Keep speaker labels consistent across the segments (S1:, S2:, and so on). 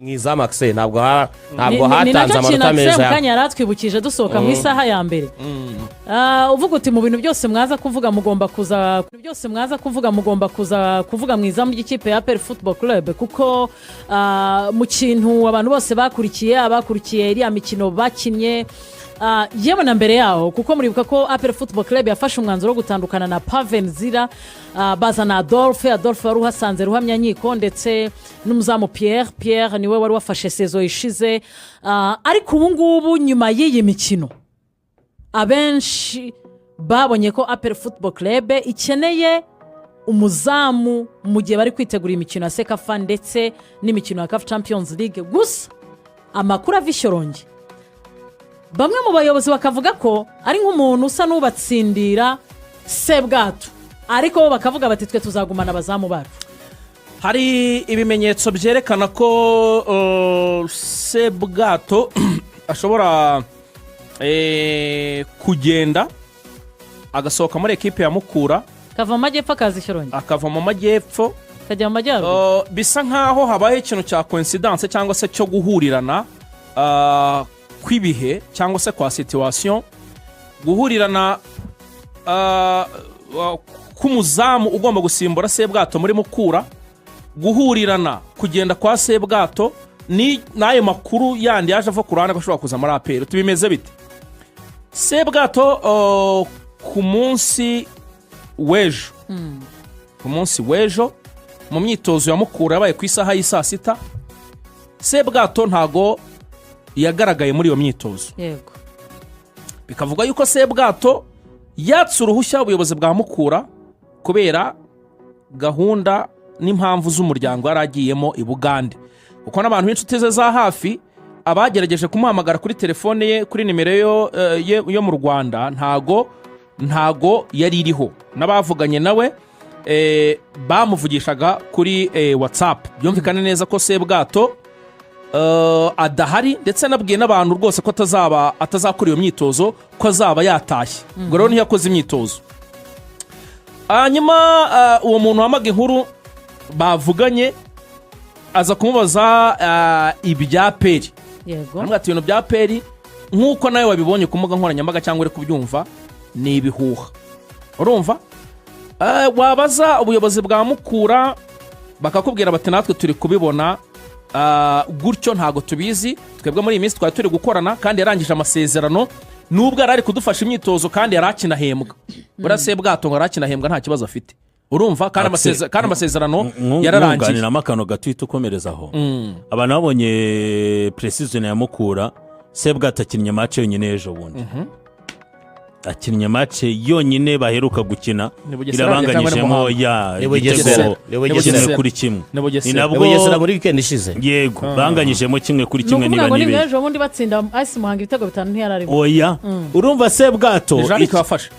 S1: Mu izamu akise ntabwo ntabwo
S2: Ni
S1: hatanze
S2: nacyo kintu
S1: amanota
S2: Axel
S1: meza.
S2: Mu kanya yari atwibukije dusohoka mu isaha ya mbere. Uvuga uti mu bintu byose mwaza kuvuga mugomba kuza, byose mwaza kuvuga mugomba kuza kuvuga mu izamu ry'ikipe ya APR Football Club, kuko mu kintu abantu bose bakurikiye, abakurikiye iriya mikino bakinnye, yewe na mbere yaho, kuko muribuka ko APR Football Club yafashe umwanzuro wo gutandukana na Paven Zira, bazana Adolphe. Adolphe wari uhasanze Ruhamyanyiko ndetse n'umuzamu Pierre. Pierre niwe wari wafashe saison ishize. Ariko ubu ngubu nyuma y'iyi mikino, abenshi babonye ko APR Football Club ikeneye umuzamu mu gihe bari kwitegura imikino ya CECAFA ndetse n'imikino ya CAF Champions League. Gusa amakuru ava i Shyorongi, bamwe mu bayobozi bakavuga ko ari nk'umuntu usa n'ubatsindira Sebwato, ariko bo bakavuga bati: "Twe tuzagumana abazamu bacu."
S3: Hari ibimenyetso byerekana ko Sebwato ashobora kugenda agasohoka muri ekipe ya Mukura.
S2: Kava mu majyepfo akaza i Shyorongi.
S3: Akava mu majyepfo
S2: kajya mu majyaruguru.
S3: Bisa nkaho habaye ikintu cya coincidence cyangwa se cyo guhurirana kw'ibihe cyangwa se kwa situation, guhurirana k'umuzamu ugomba gusimbura Sebwato muri Mukura, guhurirana kugenda kwa Sebwato ni n'ayo makuru yandi yaje ava ku ruhande ko ashobora kuza muri APR. Tubimeze bite? Sebwato ku munsi w'ejo, ku munsi w'ejo mu myitozo ya Mukura yabaye ku isaha y'i saa 6, Sebwato ntago yagaragaye muri iyo myitozo. Bikavuga yuko Sebwato yatse uruhushya ubuyobozi bwa Mukura kubera gahunda n'impamvu z'umuryango yari agiyemo i Bugande, kuko n'abantu b'inshuti ze za hafi abagerageje kumuhamagara kuri telefone ye, kuri nimero ye yo mu Rwanda, ntago yari iriho. N'abavuganye nawe bamuvugishaga kuri WhatsApp. Byumvikane neza ko Sebwato adahari, ndetse anabwiye n'abantu rwose ko atazakora iyo myitozo, ko azaba yatashye. Ubwo rero ntiyakoze imyitozo. Hanyuma uwo muntu wamaga inkuru bavuganye aza kumubaza ibya APR. Aramubwira ati: "Ibintu bya APR, nk'uko nawe wabibonye ku mbuga nkoranyambaga cyangwa uri kubyumva, ni ibihuha." Urumva? Wabaza ubuyobozi bwa Mukura bakakubwira bati: "Natwe turi kubibona gutyo, ntabwo tubizi. Twebwe muri iyi minsi twari turi gukorana kandi yarangije amasezerano, nubwo yari ari kudufasha imyitozo kandi yari akinahembwa." Buriya Sebwato ngo yari akinahembwa, nta kibazo afite, urumva? Kandi kandi amasezerano yararangiye.
S4: Nkunganiramo akantu gato uhita ukomereza aho. Abantu babonye pre-season ya Mukura, Sebwato akinnye match yonyine ejo bundi, akinnye match yonyine baheruka gukina.
S3: Ni Bugesera cyangwa ni
S4: Irabanganyijemo
S3: Muhanga?
S4: ya
S1: Ni Bugesera.
S4: igitego
S1: Ni Bugesera.
S4: 1-1.
S3: Ni Bugesera.
S4: Ni nabwo.
S1: Ni Bugesera muri weekend ishize.
S4: Yego, banganyijemo kimwe kuri
S2: Ni
S4: kimwe
S2: ukuvuga
S4: niba
S2: ngo ni
S4: nibeshye.
S2: ejo bundi batsinda AS Muhanga ibitego 5, ntiyari arimo.
S4: Oya, urumva Sebwato
S3: Ni Jean wafashe.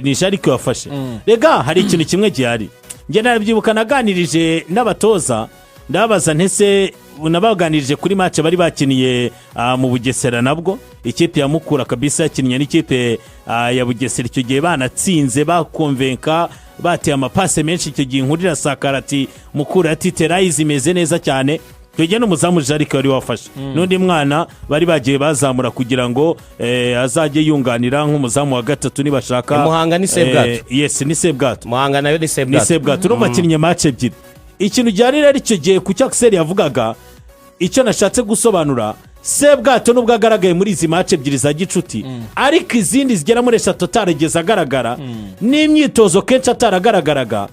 S4: Ni Jarike wafashe. Rega hari ikintu kimwe gihari, njye narabyibuka, naganirije n'abatoza, ndababaza ntese nabaganirije kuri match bari bakiniye mu Bugesera, nabwo ikipe ya Mukura kabisa yakinnye n'ikipe ya Bugesera. Icyo gihe banatsinze, bakonvenka, bateye amapase menshi. Icyo gihe inkuru irasakara ati Mukura ya Tite Rayizi imeze neza cyane. Icyo gihe n'umuzamu Jarike wari wafashe n'undi mwana bari bagiye bazamura kugira ngo azajye yunganira nk'umuzamu wa gatatu nibashaka.
S1: Muhanga ni Sebwato.
S4: Yes, ni Sebwato.
S1: Muhanga nayo ni
S4: Ni
S1: Sebwato.
S4: Sebwato. Urumva akinnye match ebyiri. Ikintu gihari rero icyo gihe, ku cyo Akiseri yavugaga, icyo nashatse gusobanura, Sebwato nubwo agaragaye muri izi match ebyiri za gicuti, ariko izindi zigera muri eshatu atarigeze agaragara, n'imyitozo kenshi ataragaragaraga.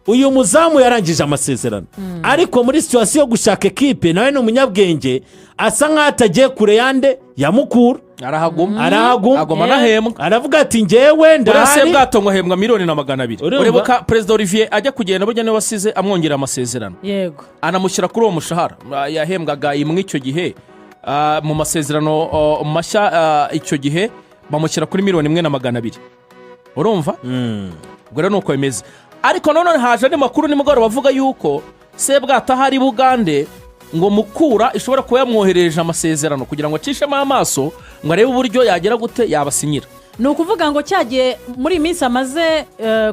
S4: Uyu muzamu yarangije amasezerano, ariko muri situation yo gushaka ekipe, nawe ni umunyabwenge, asa nk'aho atagiye kure yande ya Mukura.
S3: Arahaguma.
S4: Arahaguma.
S3: Aguma anahembwa.
S4: Aravuga ati: "Ngewe
S3: Buriya
S4: ndahari."
S3: Sebwato ngo ahembwa miliyoni na 200.
S4: Urumva?
S3: Uribuka Perezida Olivier ajya kugenda, burya niwe wasize amwongerera amasezerano, anamushyira kuri uwo mushahara. Yahembwaga imwe icyo gihe. Mu masezerano mashya icyo gihe bamushyira kuri miliyoni 1 na 200, urumva? Ubwo rero ni uko bimeze. Ariko nanone haje andi makuru nimugoroba avuga yuko Sebwato ahari i Bugande, ngo Mukura ishobora kuba yamwoherereje amasezerano kugira ngo acishemo amaso, ngo arebe uburyo yagera gute yabasinyira.
S2: Ni ukuvuga ngo cyagiye muri iyi minsi amaze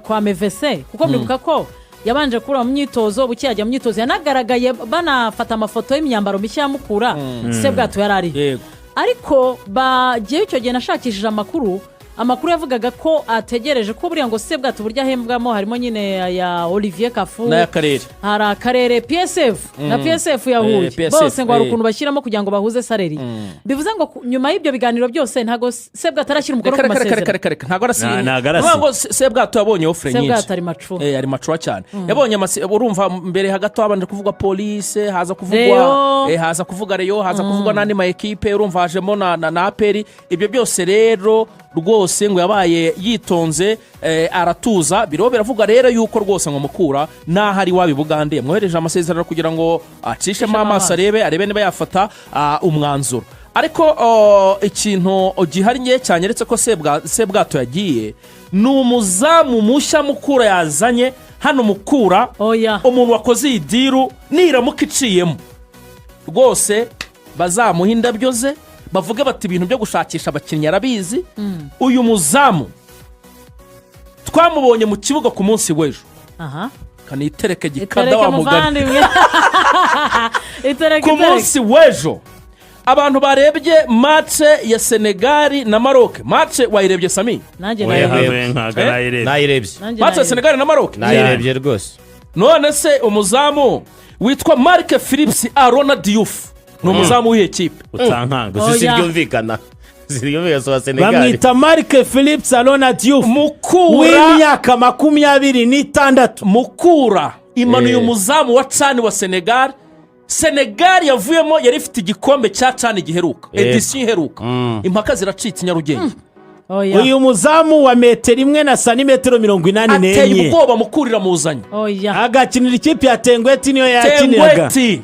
S2: kwa mevese, kuko mwibuka ko Yabanje kubura mu myitozo, buke yajya mu myitozo, yanagaragaye banafata amafoto y'imyambaro mishya ya Mukura, Sebwato yari ariyo. Ariko bagiye, icyo gihe nashakishije amakuru, amakuru yavugaga ko ategereje ko buriya ngo Sebwato uburyo ahembwamo harimo nyine aya Olivier Kafu
S3: n'ay'akarere.
S2: Hari akarere PSF na PSF ya Huye.
S3: PSF,
S2: bose ngo hari ukuntu bashyiramo kugira ngo bahuze salary. Bivuze ngo nyuma y'ibyo biganiro byose ntabwo Sebwato arashyira umukono
S3: Reka,
S2: ku
S3: reka, reka,
S2: masezerano.
S3: Reka, reka, ntabwo arasinya.
S4: Ntabwo arasinya.
S3: Nukuvuga ngo Sebwato yabonye offre nyinshi.
S2: Sebwato ari mature.
S3: Ari mature cyane. Yabonye urumva mbere hagati habanje kuvugwa Polisi, haza kuvugwa
S2: Rayon.
S3: Haza kuvuga Rayon, haza kuvugwa n'andi ma ekipe, urumva hajemo na APR. Ibyo byose rero rwose ngo yabaye yitonze, aratuza. Biriho biravuga rero yuko rwose ngo Mukura n'aho ari iwabo i Bugande yamwohereje amasezerano kugira ngo acishemo amaso,
S2: amaso.
S3: arebe niba yafata umwanzuro. Ariko ikintu gihari ngewe cyanyeretse ko Sebwato yagiye ni umuzamu mushya Mukura yazanye hano. Mukura,
S2: Oya.
S3: umuntu wakoze iyi deal, niramuka iciyemo rwose bazamuha indabyo ze, bavuge bati ibintu byo gushakisha abakinnyi arabizi. Uyu muzamu twamubonye mu kibuga ku munsi w'ejo. Kanitereke gikada
S2: Itereke
S3: wa mugani.
S2: muvandimwe, itereke.
S3: Ku
S2: Itereke.
S3: munsi w'ejo abantu barebye match ya Senegali na Maroc, match wayirebye, Sami?
S2: Nanjye
S4: Oya,
S2: nayirebye.
S4: habe ntabwo nayirebye.
S1: Nayirebye.
S2: Nanjye
S3: Match ya
S2: nayirebye.
S3: Senegali na Maroc.
S1: Nayirebye rwose.
S3: None se umuzamu witwa Marc Philippe Arona Diouf ni umuzamu w'iyi kipe?
S4: Utankanga.
S1: Gusa si
S2: Oya.
S1: byumvikana, si byumvikana, si uwa Senegali.
S4: Bamwita Marc Philippe Arona Diouf
S3: Mukura
S4: w'imyaka 26.
S3: Mukura imanuye umuzamu wa CHAN wa Senegali. Senegali yavuyemo yari ifite igikombe cya CHAN giheruka, édition iheruka. Impaka ziracitse i Nyarugenge.
S2: Oya.
S4: Uyu muzamu wa metero 1 na santimetero mirongo inani
S3: Ateye
S4: n'enye
S3: ubwoba, Mukurira muzanye.
S2: Oya.
S4: Agakinira ikipe ya Teungueth, niyo yakiniraga.
S3: Teungueth.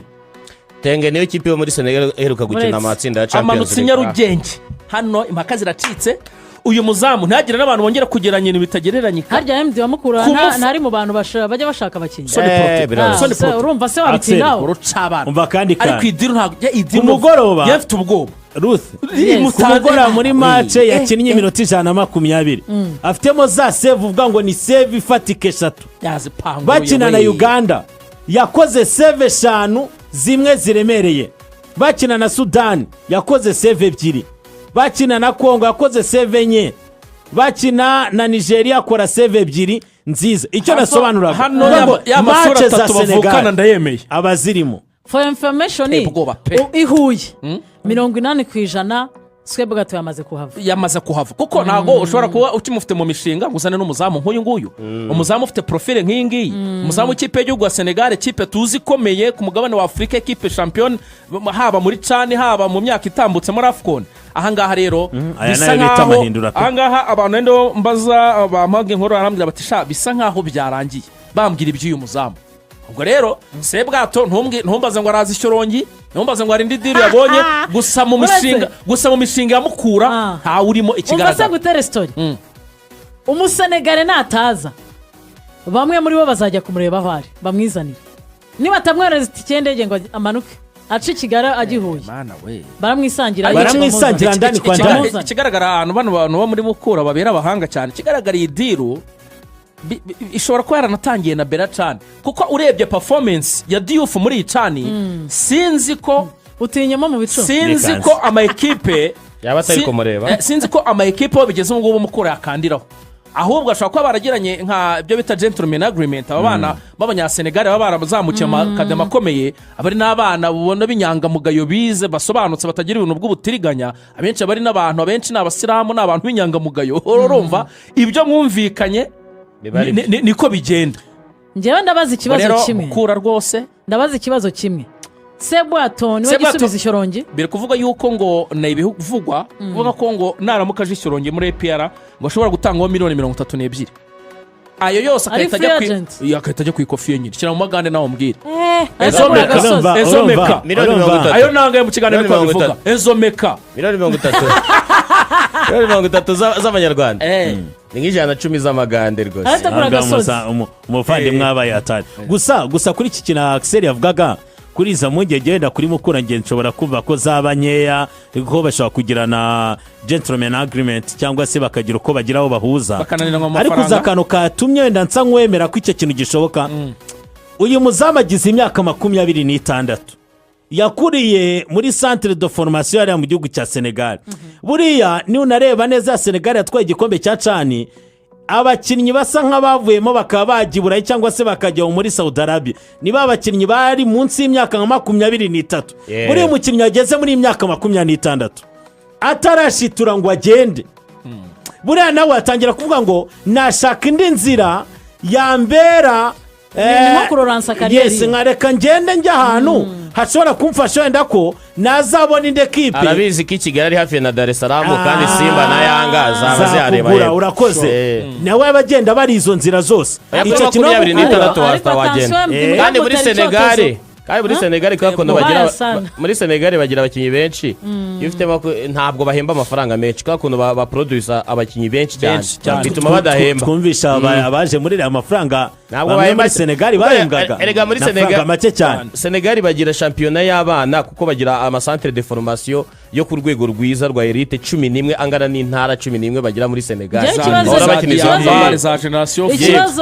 S1: Tenge niyo kipe yo muri Senegal iheruka gukina
S2: Uretse.
S1: amatsinda ya Champions
S3: Amanutse i
S1: League.
S3: Nyarugenge hano, impaka ziracitse. Uyu muzamu ntihagire n'abantu bongera kugereranya ibintu bitagereranyika.
S2: Harya MD wa Mukura ntari mu bantu bajya bashaka abakinnyi?
S3: Soni
S1: Eh,
S3: Prote.
S1: biroroshye.
S3: Soni
S2: Se,
S3: Prote.
S2: urumva se wabitindaho?
S3: Urucabana.
S4: Umva kandi
S3: Ariko
S4: kandi
S3: i deal ntabwo i deal
S4: Ku mugoroba-
S3: yari afite ubwoba.
S4: Ruth,
S2: Yes.
S4: ku mugoroba muri match yakinnye iminota 120, afitemo za save uvuga ngo ni save ifatika eshatu.
S3: Yazipanguye
S4: Bakina na
S3: we.
S4: Uganda yakoze save eshanu, zimwe ziremereye. Bakina na Sudani yakoze save ebyiri. Bakina na Kongo yakoze save enye. Bakina na Nigeria akora save ebyiri nziza. Icyo nasobanuraga,
S3: Hano
S4: uvuga ngo
S3: ya mashuri
S4: match za
S3: atatu bavukana
S4: Senegal
S3: ndayemeye.
S4: aba zirimo.
S2: For information,
S3: Ateye ubwoba pe.
S2: i Huye 80% Sebwato yamaze kuhava.
S3: Yamaze kuhava, kuko ntabwo ushobora kuba ukimufite mu mishinga ngo uzane n'umuzamu nk'uyu nguyu, umuzamu ufite profile nk'iyi ngiyi, umuzamu w'ikipe y'igihugu ya Senegal, ikipe tuzi ikomeye ku mugabane wa Afurika, ekipe shampiyona haba muri CHAN, haba mu myaka itambutse muri AFCON. Ahangaha rero
S4: Aya
S3: bisa
S4: nayo bita
S3: nkaho
S4: amahindura pe.
S3: Ahangaha abantu wenda mbaza bampaga inkuru barambwira bati sha, bisa nkaho byarangiye, bambwira iby'uyu muzamu. Ubwo rero Sebwato ntumbaze ngo araza Ishyorongi, ntumbaze ngo hari indi deal yabonye. Gusa mu
S2: Uretse-
S3: mishinga, gusa mu mishinga ya Mukura ntawe urimo
S2: Umva se,
S3: ikigaragara.
S2: ngutere story. Umusenegare nataza, bamwe muri bo bazajya kumureba aho ari, bamwizanire. Niba atamwohereza itike y'indege ngo amanuke ace i Kigali ajya i Huye,
S3: Mana we.
S2: baramwisangira.
S4: Baramwisangira ndani kwa ndani.
S3: Ikigaragara, ahantu bano bantu bo muri Mukura babera abahanga cyane, ikigaragara iyi deal ishobora kuba yaranatangiye na bera CHAN, kuko urebye performance ya Diouf muri iyi CHAN, sinzi ko
S2: Utinyemo mu bicu.
S3: Sinzi
S4: Nikanze.
S3: ko ama ekipe
S1: Yaba atari kumureba.
S3: Sinzi ko ama ekipe aho bigeze ubu ngubu Mukura yakandiraho, ahubwo ashobora kuba baragiranye nka ibyo bita gentleman agreement. Aba bana b'abanyasenegali baba barazamukiye ama academy akomeye, aba ari n'abana ubona b'inyangamugayo, bize, basobanutse, batagira ibintu bw'ubutiriganya. Abenshi aba ari n'abantu, abenshi ni abasilamu, ni abantu b'inyangamugayo. Urumva ibyo mwumvikanye
S1: Biba ari
S3: niko bigenda.
S2: Njyewe ndabaza ikibazo
S3: Rero
S2: kimwe.
S3: Mukura rwose.
S2: Ndabaza ikibazo kimwe: Sebwato niwe
S3: Sebwato-
S2: gisubizo Ishyorongi?
S3: Biri kuvuga yuko ngo ni ibivugwa kuvuga ko ngo naramuka aje Ishyorongi muri APR ngo ashobora gutangwaho miliyoni 32, ayo yose
S2: Ari
S3: agahita ajya
S2: free agent?
S3: Iya, agahita ajya ku ikofi ye nyine. Shyira mu magande nawe umbwire.
S2: Ezo
S3: Meka.
S2: gasozi.
S4: Urumva,
S3: Ezo
S4: urumva,
S3: Meka.
S1: Miliyoni
S4: urumva.
S1: 30.
S3: Ayo nangaye mu kiganiro
S1: Miliyoni
S3: niko
S1: mirongo
S3: babivuga, Ezo Meka.
S1: Miliyoni 30, miliyoni 30 z'amanyarwanda ni nka 110 z'amagande rwose.
S2: Ahita agura
S4: Ahangaha
S2: agasozi.
S4: umuvandimwe abaye atari gusa kuri iki kintu Axel yavugaga. Kuri izo mpungenge, wenda kuri Mukura nge nshobora kumva ko zaba nkeya, kuko bashobora kugirana gentleman agreement cyangwa se bakagira uko bagira aho bahuza.
S3: Bakananiranywa mu
S4: Ariko uzi
S3: mafaranga.
S4: akantu katumye wenda nsa nk'uwemera ko icyo kintu gishoboka: uyu muzamu agize imyaka 26, yakuriye muri centre de formation hariya mu gihugu cya Senegal. Buriya nunareba neza, Senegal yatwaye igikombe cya CHAN, abakinnyi basa nk'abavuyemo bakaba bajya i Burayi cyangwa se bakajya muri Saudi Arabia ni ba bakinnyi bari munsi y'imyaka nka 23. Buriya umukinnyi wageze muri iyi myaka 26 atarashitura ngo agende, buriya nawe atangira kuvuga ngo nashaka indi nzira yambera.
S2: Ni nko kurelança carrière.
S4: Yes, nkareka ngende njya ahantu hashobora kumfasha, wenda ko nazabona indi ekipe.
S1: Arabizi ko i Kigali ari hafi na Dar es Salaam, kandi Simba na Yanga zaba zihareba.
S4: Zakugura.
S1: Yego.
S4: Urakoze. Nawe aba agenda bari izo nzira zose.
S1: Oya, kuri
S4: Icyo kintu
S1: 26
S2: Ariko
S1: wagenda.
S2: attention,
S1: Kandi muri
S2: mutari
S1: Senegal,
S2: icyotezo.
S1: kandi muri Senegal kubera ukuntu
S2: Mubaya
S1: bagira
S2: sana.
S1: muri Senegal bagira abakinnyi benshi, iyo ufite ntabwo bahemba amafaranga menshi kubera ukuntu baprodusa abakinnyi benshi cyane.
S3: Benshi cyane.
S1: Bituma badahemba.
S4: Twumvisha abaje muri aya mafaranga
S1: Ntabwo
S4: bamwe
S1: bahemba
S4: muri Senegali bahembwaga
S1: Erega muri
S4: amafaranga make cyane.
S1: Senegal bagira shampiyona y'abana, kuko bagira amacentre de formation yo ku rwego rwiza rwa élite 11 angana n'intara 11 bagira muri Senegal.
S2: Njyewe ikibazo-
S1: Bahora
S3: Za
S1: bakina izo
S3: Diambare, za Génération.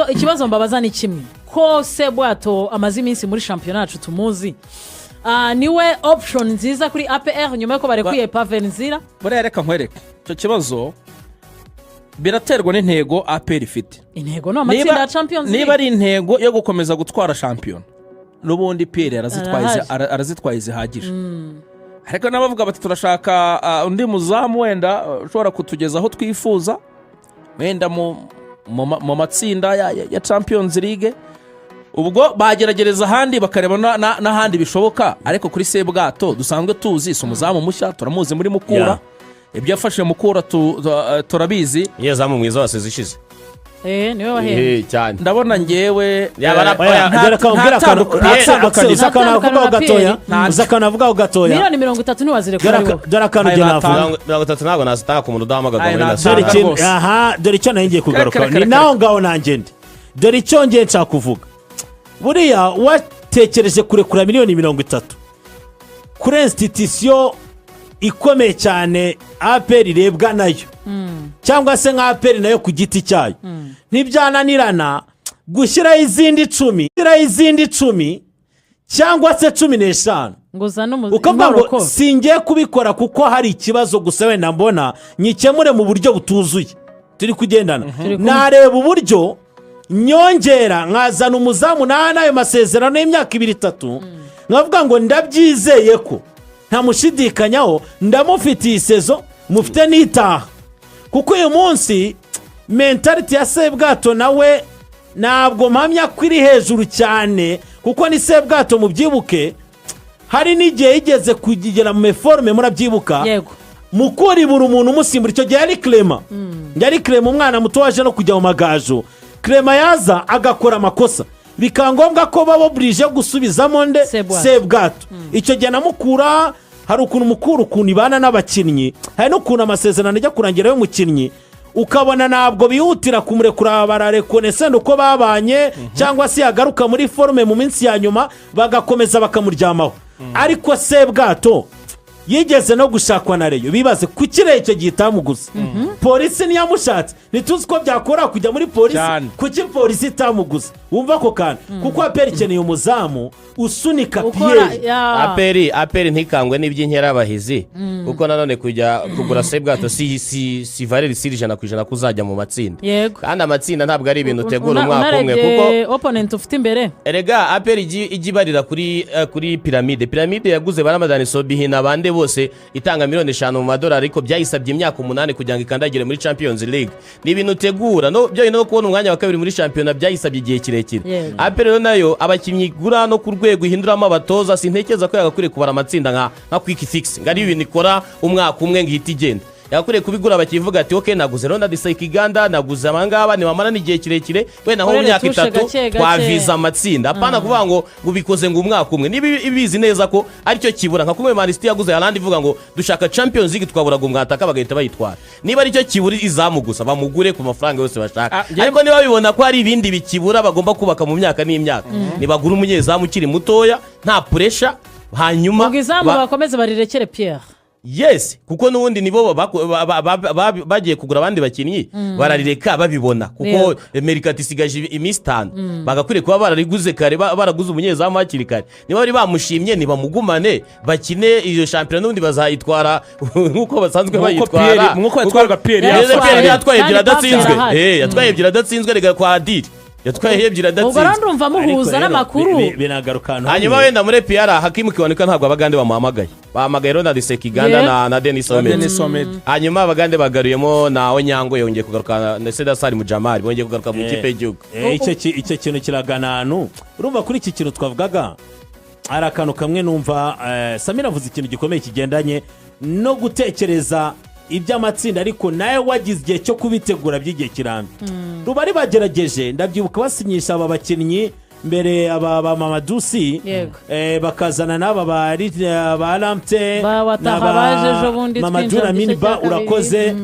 S2: Ikibazo mbabaza ni kimwe: ko Sebwato amaze iminsi muri shampiyona yacu tumuzi, niwe option nziza kuri APR nyuma y'uko barekuye Pavel Nzira?
S3: Buriya reka nkwereke, icyo kibazo biraterwa n'intego APR ifite.
S2: Intego ni amatsinda ya Champions
S3: Niba
S2: League.
S3: ari intego yo gukomeza gutwara shampiyona, n'ubundi Pierre arazitwaye.
S2: Arahari.
S3: Arazitwaye zihagije, ariko n'abavuga bati turashaka undi muzamu wenda ushobora kutugeza aho twifuza, wenda mu matsinda ya Champions League, ubwo bageragereza ahandi bakareba n'ahandi bishoboka. Ariko kuri Sebwato dusanzwe tuzi, si umuzamu mushya, turamuzi muri Mukura. Ibyo yafashe Mukura turabizi.
S1: Umunyezamu mwiza wa saison ishize.
S2: Niwe wahembwe.
S1: Cyane.
S3: Ndabona ngewe
S1: Yaba
S4: Oya, dore akambwira akantu.
S3: nta
S4: Uzi akantu navugaho
S2: Nta
S4: gatoya?
S3: Nta-
S4: Uzi akantu navugaho gatoya?
S2: Miliyoni 30 ntiwazirekura
S4: Dore
S2: ari wowe.
S4: dore akantu
S3: Ayo
S4: njye
S3: natanga.
S4: navuga.
S1: 30 ntabwo nazitanga ku muntu udahamagazwa
S3: Ayo
S1: muri
S3: natanga.
S4: Dore
S1: nationale.
S4: ikintu
S3: Rwose.
S4: Aha, dore icyo nari ngiye kugaruka
S3: Reka,
S4: ni
S3: reka,
S4: naho ngaho nanjye ndi. Dore icyo ngiye nshaka kuvuga: buriya watekereje kurekura miliyoni 30 kuri institution ikomeye cyane APR irebwa nayo, cyangwa se nka APR nayo ku giti cyayo, ntibyananirana gushyiraho izindi 10, gushyiraho izindi 10 cyangwa se 15,
S2: Ngo uzane
S4: ukavuga ngo
S2: inkorokoro.
S4: singiye kubikora kuko hari ikibazo gusa wenda mbona nyikemure mu buryo butuzuye. Turi kugendana?
S2: Turi kumwe.
S4: Nareba uburyo nyongera nkazana umuzamu n'ayo masezerano y'imyaka 2, 3, nkavuga ngo ndabyizeye ko ntamushidikanyaho, ndamufitiye i saison mufite n'itaha, kuko uyu munsi mentalité ya Sebwato nawe ntabwo mpamya ko iri hejuru cyane, kuko ni Sebwato mubyibuke hari n'igihe yigeze kugera mu méforme, murabyibuka?
S2: Yego.
S4: Mukura ibura umuntu umusimbura, icyo gihe yari Clement, yari Clement umwana muto waje no kujya mu Magaju. Clement yaza agakora amakosa, bikaba ngombwa ko baba burije gusubizamo nde?
S2: Sebwato.
S4: Sebwato. Icyo gihe na Mukura hari ukuntu Mukura ukuntu ibana n'abakinnyi, hari n'ukuntu amasezerano ajya kurangira y'umukinnyi ukabona ntabwo bihutira kumurekura, bararekonesenda uko babanye, cyangwa se yagaruka muri forme mu minsi ya nyuma bagakomeza bakamuryamaho. Ariko Sebwato yigeze no gushakwa na Rayon, bibaze kuki Rayon icyo gihe itamuguze? Polisi ntiyamushatse? Ntituzi ko byakora kujya muri Polisi.
S3: Cyane.
S4: Kuki Polisi itamuguze? Wumva ako kantu, kuko APR ikeneye umuzamu usunika
S2: Ukora
S4: Pierre.
S2: ya.
S1: APR ntikangwe n'iby'inkerabahizi, kuko nanone kujya kugura Sebwato si valeur sûre 100% ko uzajya mu matsinda. Kandi amatsinda ntabwo ari ibintu utegura umwaka umwe, kuko
S2: Unarebye opponent ufite imbere.
S1: Erega APR ijya ibarira kuri Pyramids. Pyramids yaguze ba Ramadhan Sobhi n'abandi bose, itanga miliyoni 5 mu madolari, ariko byayisabye imyaka 8 kugira ngo ikandagire muri Champions League. Ni ibintu utegura, no byonyine no kubona umwanya wa kabiri muri shampiyona byayisabye igihe kirekire. APR rero nayo abakinnyi igura no ku rwego ihinduramo abatoza, sintekereza ko yagakwiriye kubara amatsinda nka quick fix, ngo ari ibintu ikora umwaka umwe ngo ihite igenda. Yagakwiriye kubigura bakivuga ati: "Ok, naguze Ronald Sekiganda, naguze abangaba, nibamara n'igihe kirekire, wenda nko mu
S2: Korere
S1: myaka
S2: tushe
S1: 3
S2: gake gake.
S1: twaviza amatsinda." Apana kuvuga ngo ubikoze ngo umwaka umwe, niba ibizi neza ko aricyo kibura, nka kumwe Man City yaguze Haaland ivuga ngo dushaka Champions League, twaburaga umwataka bagahita bayitwara. Niba aricyo kibura izamu gusa, bamugure ku mafaranga yose bashaka. Ariko niba babibona ko hari ibindi bikibura bagomba kubaka mu myaka n'imyaka, nibagura umunyezamu ukiri mutoya, nta pressure, hanyuma
S2: Ubwo izamu bakomeze barirekere Pierre.
S1: Yes, kuko n'ubundi nibo bagiye kugura abandi bakinnyi, bararireka babibona, kuko mercato isigaje iminsi 5. Bagakwiriye kuba barariguze kare, baraguze umunyezamu hakiri kare. Niba bari bamushimye, ntibamugumane, bakine iyo shampiyona, n'ubundi bazayitwara nk'uko basanzwe
S3: Nk'uko
S1: bayitwara.
S3: Nk'uko yatwaraga Pierre.
S1: Neza.
S2: Yatwaye.
S1: Pierre yatwaye ebyiri
S2: Kandi
S1: adatsinzwe.
S2: Pape arahari.
S1: Yatwaye ebyiri adatsinzwe, rega kwa Adiri yatwaye ebyiri
S2: Ubwo rero
S1: adatsinzwe.
S2: ndumva muhuza
S4: Ariko rero,
S2: n'amakuru.
S4: Binagaruka ahantu
S1: Hanyuma
S4: hamwe.
S1: wenda muri APR, Hakimu Kiwanuka ntabwo Abagande bamuhamagaye, bahamagaye Ronald Sekiganda na Denis Omedi.
S3: Denis Omedi.
S1: Hanyuma Abagande bagaruyemo na Onyango, yongeye kugaruka, ndetse na Salimu Jamari bongeye kugaruka mu ikipe y'igihugu.
S4: Icyo kintu kiragana ahantu. Urumva, kuri iki kintu twavugaga, hari akantu kamwe numva Samira avuze ikintu gikomeye kigendanye no gutekereza iby'amatsinda, ariko nawe wagize igihe cyo kubitegura by'igihe kirambye. Rubari bagerageje, ndabyibuka basinyisha aba bakinnyi mbere, aba ba Mamadusi, bakazana n'aba ba Ramte
S2: Ba Wataha
S4: n'aba
S2: baje ejo bundi
S4: Mamadou
S2: twinjira mu
S4: Lamine
S2: gice
S4: Ba
S2: cya kabiri.
S4: urakoze.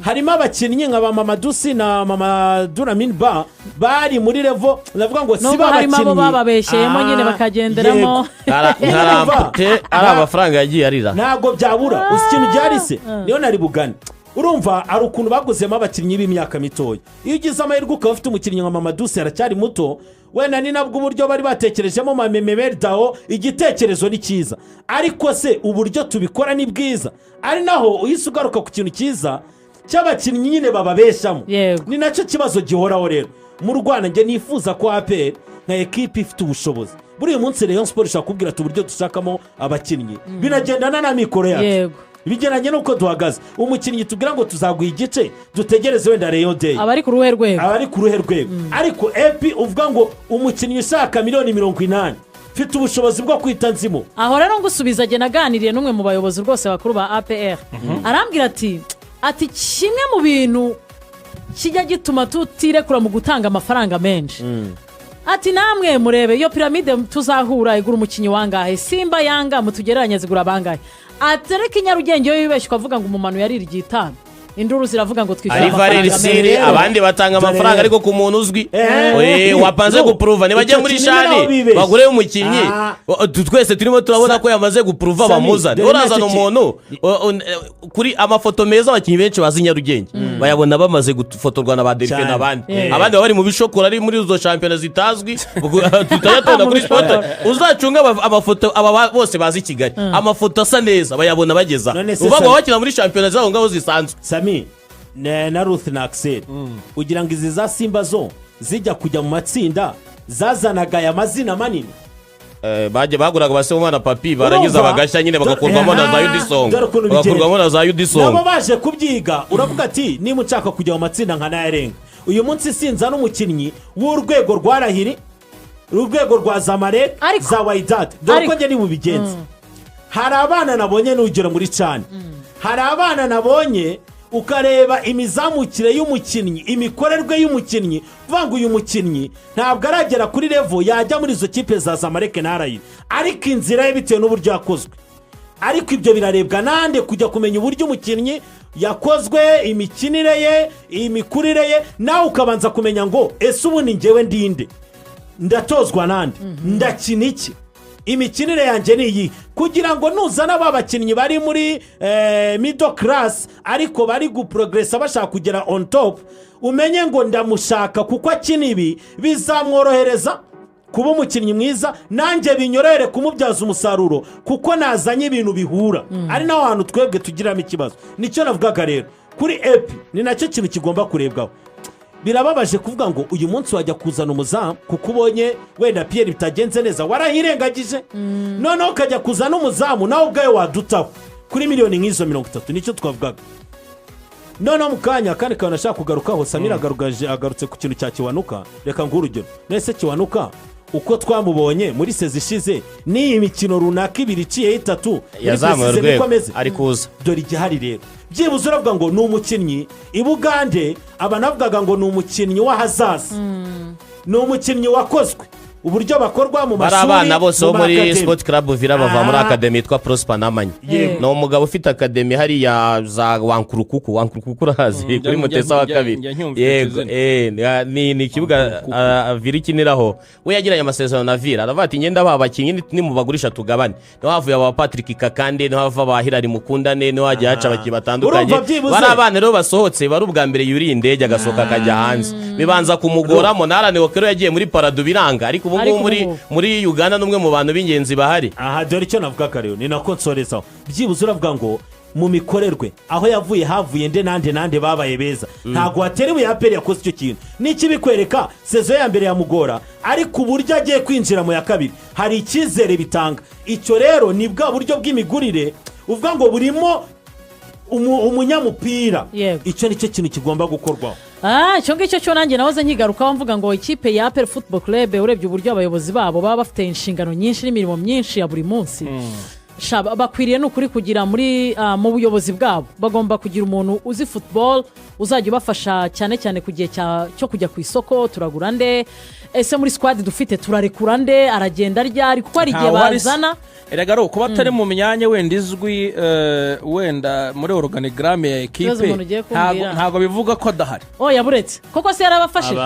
S4: Harimo abakinnyi nka ba Mamadusi na Mamadou Lamine Ba bari muri level, ndavuga ngo si
S2: Nubwo
S4: ba
S2: harimo abo
S4: bakinnyi
S2: bababeshyeyemo nyine bakagenderamo.
S4: Yego.
S1: Nka Lamptey ari amafaranga yagiye arira.
S4: Ntabwo byabura. Uzi ikintu gihari se? Niyo nari bugane. Urumva, hari ukuntu baguzemo abakinnyi b'imyaka mitoya. Iyo ugize amahirwe ukaba ufite umukinnyi nka Mamadusi, aracyari muto, wenda ni nabwo uburyo bari batekerejemo Mamemeberi Dawo. Igitekerezo ni cyiza, ariko se uburyo tubikora ni bwiza? Ari naho uhise ugaruka ku kintu cyiza cy'abakinnyi nyine bababeshyamo. Ni nacyo kibazo gihoraho rero mu Rwanda. Njye nifuza ko APR nka ekipi ifite ubushobozi, buriya munsi Rayon Sports ishobora kubwira ati: "Uburyo dushakamo abakinnyi binagendana na mikoro yacu, bigendanye n'uko duhagaze. Umukinnyi tubwira ngo tuzaguha igice, dutegereze wenda Rayon Day."
S2: Abari ku ruhe rwego?
S4: Aba ari ku ruhe rwego? Ariko epi uvuga ngo umukinnyi ushaka miliyoni 80, mfite ubushobozi bwo kwita nzimo.
S2: Aho rero ngusubiza, jye naganiriye n'umwe mu bayobozi rwose bakuru ba APR, arambwira ati: "Kimwe mu bintu kijya gituma tutirekura mu gutanga amafaranga menshi," ati, "namwe murebe iyo Pyramids tuzahura igura umukinnyi wangahe, Simba, Yanga mutugereranye zigura bangahe?" Ati: "Ariko i Nyarugenge iyo wibeshye ukavuga ngo umumanu yaririye itanu, induru ziravuga ngo twishyura
S1: Ari
S2: amafaranga
S1: Valeri
S2: menshi."
S1: Siri, abandi batanga
S4: Dore
S1: amafaranga
S4: rero.
S1: ariko ku muntu uzwi wapanze
S4: No,
S1: gupuruva, ntibajye
S4: icyo
S1: muri
S4: kintu naho
S1: CHAN
S4: bibeshye.
S1: bagure umukinnyi. Twese turimo turabona ko yamaze gupuruva,
S4: Sami,
S1: bamuzane.
S4: dore
S1: Urazana
S4: nacyo
S1: umuntu kuri amafoto meza. Abakinnyi benshi bazi i Nyarugenge bayabona bamaze gufotorwa na ba Delphin
S4: Cyane.
S1: n'abandi. Abandi baba bari mu bishokoro, ari muri izo shampiyona zitazwi, tutajya tubona
S2: Mu
S1: kuri
S2: bishokoro.
S1: sport. Uzacunga amafoto aba bose bazi i Kigali, amafoto asa neza bayabona bageza
S4: None se
S1: uvuga ngo
S4: Sami-
S1: bakina muri shampiyona z'aho ngaho zisanzwe.
S4: Sami na Ruth na Axel, ugira ngo izi za Simba zo zijya kujya mu matsinda zazanaga aya mazina manini?
S1: Bajya baguraga ba Sibomana Papi, barangiza
S4: Urumva?
S1: bagashya nyine, bagakurwamo na za Yudisongo.
S4: Dore ukuntu bigenda.
S1: Bagakurwamo na za Yudisongo.
S4: Nabo baje kubyiga. Uravuga ati: "Niba ushaka kujya mu matsinda nka nayarenga uyu munsi, sinza n'umukinnyi w'urwego rwa Al Ahly, urwego rwa Zamalek, za Wydad." Dore uko njye nibubigenza. Hari abana nabonye, n'urugero muri CHAN, hari abana nabonye, ukareba imizamukire y'umukinnyi, imikorerwe y'umukinnyi, kuvuga ngo uyu mukinnyi ntabwo aragera kuri level yajya muri izo kipe za Zamalek na Al Ahly, ariko inzira ye bitewe n'uburyo yakozwe. Ariko ibyo birarebwa nande kujya kumenya uburyo umukinnyi yakozwe, imikinire ye, imikurire ye? Nawe ukabanza kumenya ngo: "Ese ubu ni ngewe ndinde? Ndatozwa nande? Ndakina iki? Imikinire yanjye ni iyi?" Kugira ngo nuzana ba bakinnyi bari muri middle class ariko bari guprogresa bashaka kugera on top, umenye ngo ndamushaka kuko akina ibi, bizamworohereza kuba umukinnyi mwiza, nanjye binyorohere kumubyaza umusaruro kuko nazanye ibintu bihura. Ari naho hantu twebwe tugiramo ikibazo. Nicyo navugaga rero kuri APR, ni nacyo kintu kigomba kurebwaho. Birababaje kuvuga ngo uyu munsi wajya kuzana umuzamu kuko ubonye wenda Pierre bitagenze neza, warahirengagije, noneho ukajya kuzana umuzamu nawe ubwawe wadutaho kuri miliyoni nk'izo 30. Nicyo twavugaga. Noneho mu kanya akandi kantu nashaka kugarukaho, Samira agarutse ku kintu cya Kiwanuka. Reka nguhe urugero. Nese Kiwanuka Uko twamubonye muri saison ishize n'iyi mikino runaka ibiri iciyeho itatu muri
S1: Yazamuye
S4: pre-season niko
S1: urwego,
S4: ameze.
S1: Ari kuza.
S4: Dore igihari rero, byibuze uravuga ngo ni umukinnyi i Bugande, aba navugaga ngo ni umukinnyi w'ahazaza, ni umukinnyi wakozwe uburyo bakorwa mu
S1: Bari
S4: mashuri,
S1: abana bose bo
S4: mu
S1: muri
S4: ma academy.
S1: Sport Club Villa bava muri academy yitwa Prosper Namanya. Ni umugabo ufite academy hariya za Wankurukuku. Wankurukuku urahazi, kuri Mutesa wa
S3: Njya
S1: Kabiri.
S3: nyumva iryo
S1: Yego.
S3: zina.
S1: Ni ikibuga
S3: Wankurukuku.
S1: Villa ikiniraho. We yagiranye amasezerano na Villa, aravuga ati: "Ngenda ba bakinnyi nimubagurisha tugabane." Niho havuye aba Patrick Kakande, niho hava ba Hilary Mukundane, niho hagiye haca abakinnyi batandukanye.
S4: Urumva byibuze-
S1: Bari abana rero basohotse, bari ubwa mbere yuriye indege agasohoka akajya hanze, bibanza kumugoramo. Narane Okero yagiye muri Parado biranga, ariko ubu ngubu
S2: Ariko
S1: muri
S2: ubu-
S1: muri Uganda ni umwe mu bantu b'ingenzi bahari.
S4: Aha dore icyo navuga rero, ni nako nsorezaho. Byibuze uravuga ngo mu mikorerwe aho yavuye, havuye nde nande nande babaye beza. Ntabwo watera ibuye APR yakoze icyo kintu. N'ikibikwereka, saison ya mbere yamugora, ariko uburyo agiye kwinjira mu ya kabiri hari icyizere bitanga. Icyo rero ni bwa buryo bw'imigurire uvuga ngo burimo umunyamupira. Icyo ni cyo kintu kigomba gukorwaho.
S2: Icyo ngicyo cyo nanjye nahoze nkigarukaho mvuga ngo ikipe ya APR Football Club, urebye uburyo abayobozi babo baba bafite inshingano nyinshi n'imirimo myinshi ya buri munsi, sha, bakwiriye ni ukuri kugira muri mu buyobozi bwabo bagomba kugira umuntu uzi football uzajya ubafasha, cyane cyane ku gihe cyo kujya ku isoko: turagura nde? Ese muri squad dufite turarekura nde? Aragenda ryari? Kuko hari igihe
S3: Ntawuhari se.
S2: bazana
S3: Erega ari ukuba atari mu myanya wenda izwi, wenda muri organigramme ya
S2: Ikibazo
S3: ekipe,
S2: umuntu ugiye kumbwira.
S3: ntabwo bivuga ko adahari.
S2: Oh, buretse koko se yarabafashije?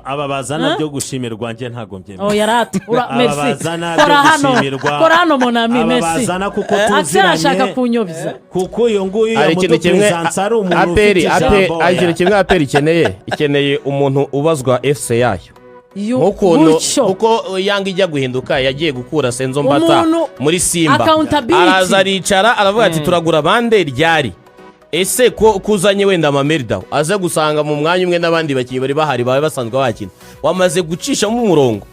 S4: Aba bazana byo gushimirwa njye ntabwo mbyemera.
S2: Oh, yarata ura.
S4: Aba
S2: Merci.
S4: bazana
S2: Kora
S4: byo
S2: hano.
S4: gushimirwa.
S2: Kora hano, mon ami.
S4: Aba
S2: Merci.
S4: bazana kuko
S2: Axel arashaka
S4: tuziranye,
S2: kunyobya.
S4: Kuko uyu nguyu
S1: Hari ikintu kimwe
S4: yamuduperesanse ari umuntu
S1: APR
S4: ufite ijambo.
S1: Hari ikintu kimwe APR ikeneye umuntu ubazwa FC yayo, nk'ukuntu
S2: Gutyo.
S1: kuko Yanga ijya guhinduka yagiye gukura Senzo Mbata
S2: Umuntu-
S1: muri Simba,
S2: Accountability.
S1: araza aricara aravuga ati: "Turagura bande ryari? Ese ko kuzanye wenda Amamerida aze gusanga mu mwanya umwe n'abandi bakinnyi bari bahari baba basanzwe bakina, wamaze gucishamo umurongo?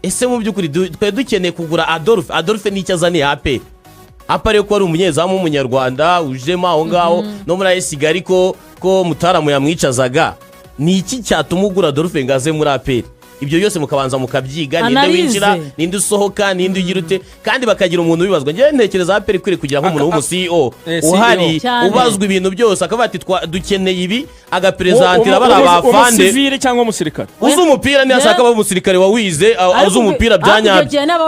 S1: Ese mu by'ukuri twari dukeneye kugura Adolphe? Adolphe nicyo azaniye APR?" APR ko ari umunyezamu w'umunyarwanda ujemo aho ngaho no muri AS Kigali, ko Mutaramu yamwicazaga, ni iki cyatuma ugura Adolphe ngo aze muri APR? Ibyo byose mukabanza mukabyiga, ninde
S2: Analyse.
S1: winjira, ninde usohoka, ninde ugira ute, kandi bakagira umuntu ubibazwa. Njyewe ntekereza APR ikwiriye kugira nk'umuntu w'umu CEO
S3: CEO.
S1: uhari,
S2: Cyane.
S1: ubazwa ibintu byose, akavuga ati: "Dukeneye ibi", agaperezantira bari abafande.
S3: Umusivire cyangwa umusirikare.
S1: Uzi umupira, niyo ashaka aba umusirikare wawize, azi umupira bya
S2: Ariko icyo
S1: nyabyo.
S2: gihe naba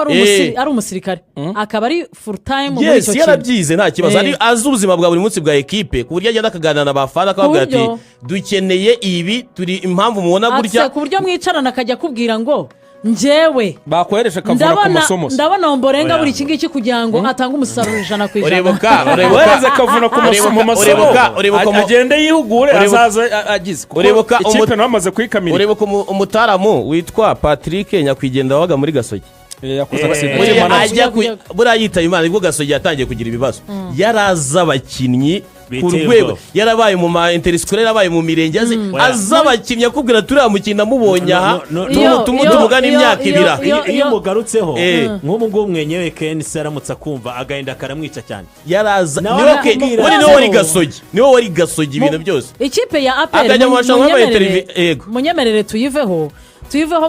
S2: ari umusirikare akaba ari full time muri
S1: Yes,
S2: icyo kintu.
S1: yarabyize nta kibazo. Azi ubuzima bwa buri munsi bwa ekipe, ku buryo agenda akaganira na bafana akababwira ati:
S2: Ku buryo-
S1: "Dukeneye ibi, turi impamvu mubona gutya."
S2: Axel, ku buryo mwicarana akajya akubwira ngo njyewe
S3: Bakohereje akavura ku
S2: ndabona
S3: masomo se.
S2: ndabona Omborenga
S4: Oya.
S2: buri iki ngiki kugira ngo atange umusaruro 100%.
S1: Uribuka
S3: Wohereze akavuna ku masomo, mu masomo.
S1: Uribuka
S3: Agende yihugure, azaze agize kuko ikipe nawe amaze kuyikamira.
S1: Uribuka umutaramu witwa Patrick nyakwigendera wabaga muri Gasogi?
S3: Yakoze accident.
S1: Buriya
S3: Impanuka.
S1: ajya buriya yitaba Imana nibwo Gasogi yatangiye kugira ibibazo. Yarazi abakinnyi ku
S4: Biteye
S1: rwego,
S4: ubwoba.
S1: yarabaye mu ma interscolaire, yarabaye mu mirenge, azi abakinnyi, akubwira turiya mukinnyi namubonye aha,
S4: No, no, no,
S1: tumugana imyaka ibiri aha.
S4: Iyo umugarutseho, nk'ubu ngubu mwenyewe Kenisi aramutse akumva agahinda karamwica cyane.
S1: Yaraza
S4: Nawe
S1: niwe
S4: arakubwira.
S1: buri niwe wari Gasogi, niwe wari Gasogi ibintu byose.
S2: Ikipe ya APR
S1: Akajya mu marushanwa y'ama yego.
S2: Munyemerere tuyiveho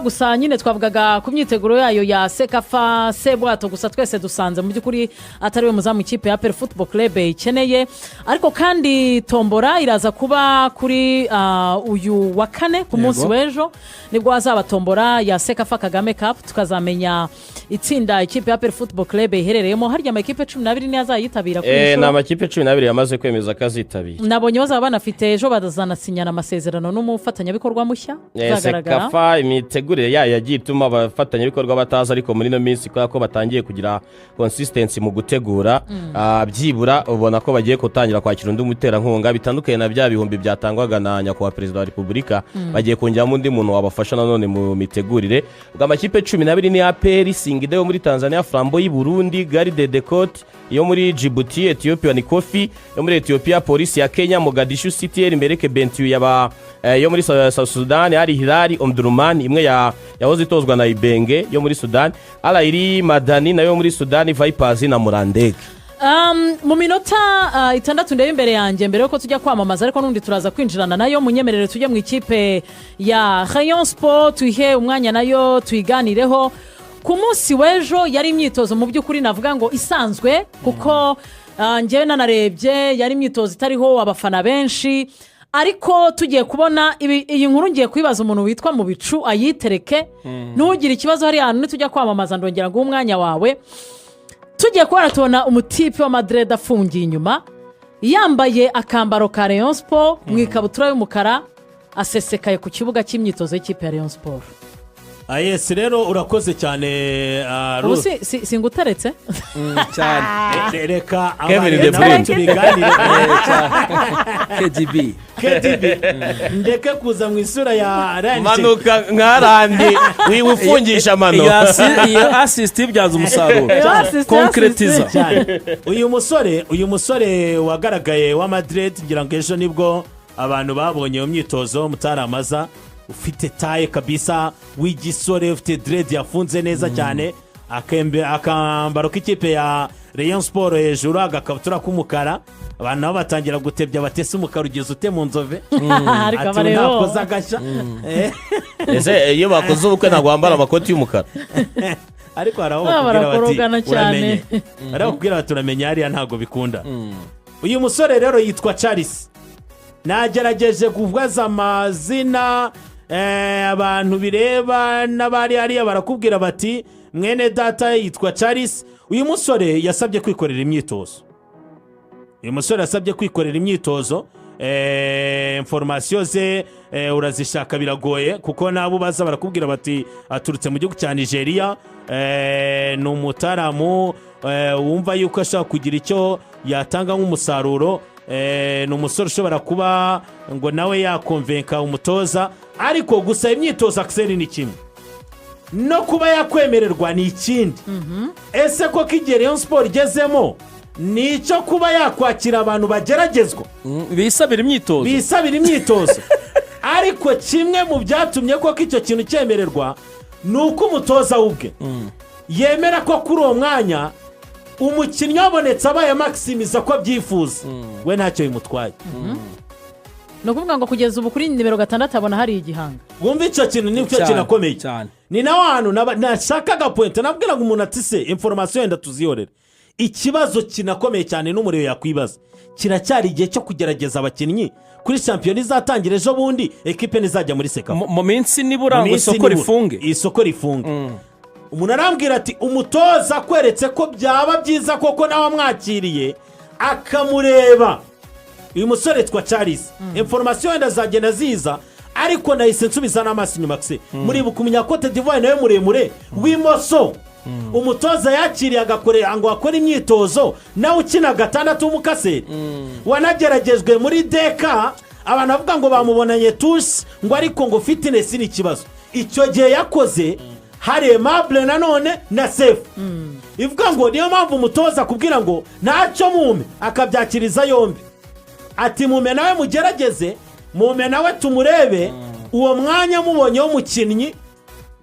S2: gusa. Nyine twavugaga ku myiteguro yayo ya CECAFA. Sebwato gusa twese dusanze mu by'ukuri atari we muzamu ikipe ya APR Football Club ikeneye. Ariko kandi tombora iraza kuba kuri uyu wa kane, ku munsi w'ejo nibwo hazaba tombora ya CECAFA Kagame Cup, tukazamenya itsinda ikipe ya APR Football Club iherereyemo. Harya amakipe 12 niyo azayitabira kuri iyi
S1: Ni
S2: nshuro?
S1: amakipe 12 yamaze kwemeza ko azitabira.
S2: Nabonye bazaba banafite, ejo bazanasinyana amasezerano n'umufatanyabikorwa mushya uzagaragara.
S1: CECAFA imitegurire yayo yagiye ituma abafatanyabikorwa bataza, ariko muri ino minsi kubera ko batangiye kugira consistency mu gutegura, byibura ubona ko bagiye gutangira kwakira undi muterankunga, bitandukanye na bya bihumbi byatangwaga na nyakubahwa perezida wa repubulika. Bagiye kongeramo undi muntu wabafasha nanone mu mitegurire. Ubwo amakipe 12 ni APR, Singida yo muri Tanzania, Flambeau y'i Burundi, Garde de Cote yo muri Djibouti, Ethiopian Coffee yo muri Ethiopia, Polisi ya Kenya, Mogadishu City, El Merreikh Bentiu yaba yo muri South Sudan, Al Hilal Omdurman imwe ya yahoze itozwa na Ibenge yo muri Sudan, Al Ahly Madani nayo yo muri Sudan, Vipers na Murandege.
S2: Mu minota 6 ndeba imbere yanjye, mbere yuko tujya kwamamaza, ariko n'ubundi turaza kwinjirana nayo, munyemerere tujye mu ikipe ya Rayon Sport, tuyihe umwanya nayo tuyiganireho. Ku munsi w'ejo yari imyitozo mu by'ukuri navuga ngo isanzwe, kuko njyewe nanarebye yari imyitozo itariho abafana benshi. Ariko tugiye kubona iyi nkuru, ngiye kuyibaza umuntu witwa mu bicu ayitereke. Ntugire ikibazo, hariya hantu nitujya kwamamaza ndongera guha umwanya wawe. Tugiye kubona tubona umutipe wa madrid afungiye inyuma, yambaye akambaro ka Rayon Sport mu ikabutura y'umukara, asesekaye ku kibuga cy'imyitozo y'ikipe ya Rayon Sport.
S4: Yes, rero urakoze cyane,
S2: Ubu
S4: Ruth.
S2: singuteretse?
S3: Cyane.
S4: Reka
S1: Kevin
S4: abantu
S1: De
S4: nabo
S1: Bruyne.
S4: tubiganire.
S3: KDB.
S4: KDB, ndeke kuza mu isura ya Ryan.
S1: Manuka nka randi wiwe ufungisha amano.
S3: Iyo assist ibyaza umusaruro.
S2: Iyo assist.
S3: Concretiza.
S4: Cyane. Uyu musore wagaragaye wa Madrid, ngira ngo ejo nibwo abantu babonye iyo myitozo, mutaramaza ufite taille kabisa, w'igisore, ufite dread yafunze neza cyane, akambaro k'ikipe ya Rayon Sport hejuru, agakabutura k'umukara. Abantu nabo batangira gutebya, batese umukara ugeze ute mu nzove?
S2: Ariko
S4: Ati
S2: abareba
S4: ntakoze agashya.
S1: Ese iyo bakoze ubukwe ntabwo wambara amakoti y'umukara?
S4: Ariko hari aho
S2: Ah,
S4: bakubwira bati
S2: barakorogana cyane.
S4: uramenye, hari aho bakubwira bati uramenye, hariya ntabwo bikunda. Uyu musore rero yitwa Charles. Nagerageje kubaza amazina abantu bireba n'abari hariya, barakubwira bati mwene data yitwa Charles. Uyu musore yasabye kwikorera imyitozo. Uyu musore yasabye kwikorera imyitozo. Information ze urazishaka biragoye, kuko n'abo baza barakubwira bati aturutse mu gihugu cya Nigeria, ni umutaramu wumva yuko ashobora kugira icyo yatanga nk'umusaruro. Ni umusore ushobora kuba ngo nawe yakonvenka umutoza. Ariko gusa imyitozo, Akiseri, ni kimwe, no kuba yakwemererwa ni ikindi. Ese koko igihe Rayon Sport igezemo ni icyo kuba yakwakira abantu bageragezwa,
S3: bisabira imyitozo,
S4: bisabira imyitozo? Ariko kimwe mu byatumye koko icyo kintu cyemererwa ni uko umutoza we ubwe yemera ko kuri uwo mwanya umukinnyi wabonetse abaye maximiza ko abyifuza, we ntacyo bimutwaye.
S2: Ni ukuvuga ngo kugeza ubu kuri nimero 6 abona hari igihanga.
S4: Wumva, icyo kintu nicyo
S3: Cyane,
S4: kinakomeye.
S3: cyane.
S4: Ni nawe hantu nashakaga point, nabwiraga umuntu ati se information wenda tuzihorere, ikibazo kinakomeye cyane n'umuriro yakwibaza, kiracyari igihe cyo kugerageza abakinnyi kuri shampiyona izatangira ejo bundi, ekipe ntizajya muri CECAFA?
S3: Mu minsi nibura ngo
S4: Minsi
S3: isoko
S4: nibura.
S3: rifunge.
S4: Isoko rifunge. Umuntu arambwira ati umutoza akweretse ko byaba byiza koko nawe amwakiriye akamureba. Uyu musore yitwa Charles. Information wenda zagenda ziza, ariko nahise nsubiza n'amaso inyuma se. Muribuka umunyakote d'ivoire nawe muremure w'imoso umutoza yakiriye agakorera ngo akore imyitozo, nawe ukina 6 w'umukaseri, wanageragejwe muri deka, abantu bavuga ngo bamubonanye touche, ngo ariko ngo fitness ni ikibazo. Icyo gihe yakoze hari Aimable nanone na Sefu. Ivuga ngo niyo mpamvu umutoza akubwira ngo ntacyo mume, akabyakiriza yombi, ati mume nawe mugerageze, mume nawe tumurebe. Uwo mwanya mubonye w'umukinnyi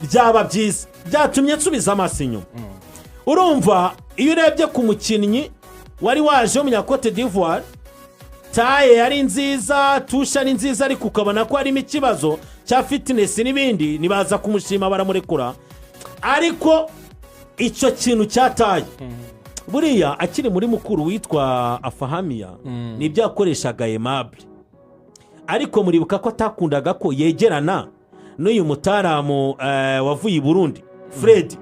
S4: byaba byiza. Byatumye nsubiza amaso inyuma. Urumva, iyo urebye ku mukinnyi wari waje w'umunyakote d'ivoire, taille yari nziza, touche ari nziza, ariko ukabona ko harimo ikibazo cya fitness n'ibindi, ntibaza kumushima baramurekura. Ariko icyo kintu cya taille, buriya akiri muri mukuru witwa Afahamiya nibyo yakoreshaga Aimable, ariko muribuka ko atakundaga ko yegerana n'uyu mutaramu wavuye i Burundi, Fred,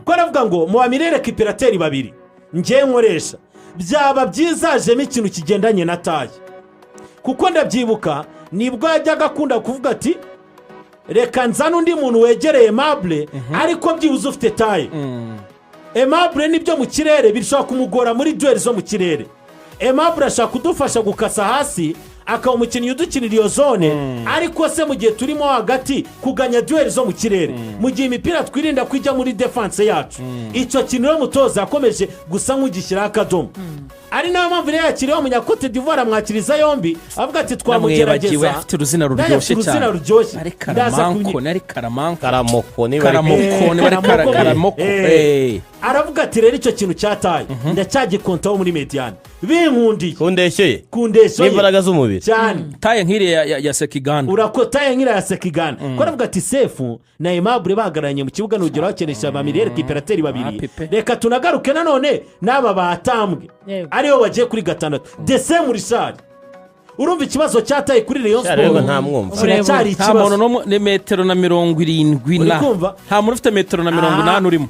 S4: ko aravuga ngo mu ba récupérateur babiri ngewe nkoresha, byaba byizajemo ikintu kigendanye na taille. Kuko ndabyibuka nibwo yajyaga akunda kuvuga ati reka nzane undi muntu wegereye Aimable, ariko byibuze ufite taille. Aimable nibyo mu kirere bishobora kumugora, muri duel zo mu kirere Aimable ashaka kudufasha gukasa hasi, ariko Akaba umukinnyi udukinira iyo zone, ariko se mu gihe turimo hagati kuganya duel zo mu kirere, mu gihe imipira twirinda ko ijya muri défense yacu, icyo kintu rero umutoza yakomeje gusa nk'ugishyiraho akadomo. Ari nayo mpamvu rero yakiriyeho Umunyakote d'Ivoire, amwakiriza yombi, avuga ati
S3: Namwibagiwe,
S4: twamugerageza.
S3: Afite uruzina
S4: Nawe
S3: ruryoshye
S4: afite uruzina
S3: cyane.
S4: ruryoshye.
S3: Ari
S4: Ndaza
S3: Karamanko, ni ari Karamanko.
S1: Karamoko niba ari
S3: Karamoko, niba ari
S4: Karamoko.
S3: Karamoko.
S4: Aravuga ati rero icyo kintu cyataye ndacyagikontaho muri médiane, binkundiye
S1: ku ndeshyo ye
S4: ku ndeshyo ye
S1: n'imbaraga z'umubiri.
S4: Cyane.
S3: Taille nk'iriya ya Sekiganda.
S4: Urakotaye nk'iriya ya Sekiganda, ko aravuga ati Sefu na Aimable bahagararanye mu kibuga, nugera bakenesha ba milieu récupérateur babiri.
S3: Ah, Pepe.
S4: Reka tunagaruke nanone n'aba batambwe aribo bagiye kuri gatandatu desemu Richard. Urumva ikibazo cyataye kuri Rayon
S1: Richard rero
S4: Sport
S1: ntamwumva.
S4: kiracyari
S3: Nta muntu
S4: ikibazo.
S3: n'umwe, ni metero na 70
S4: Uri
S3: na
S4: kumva?
S3: Nta muntu ufite metero na 80 urimo.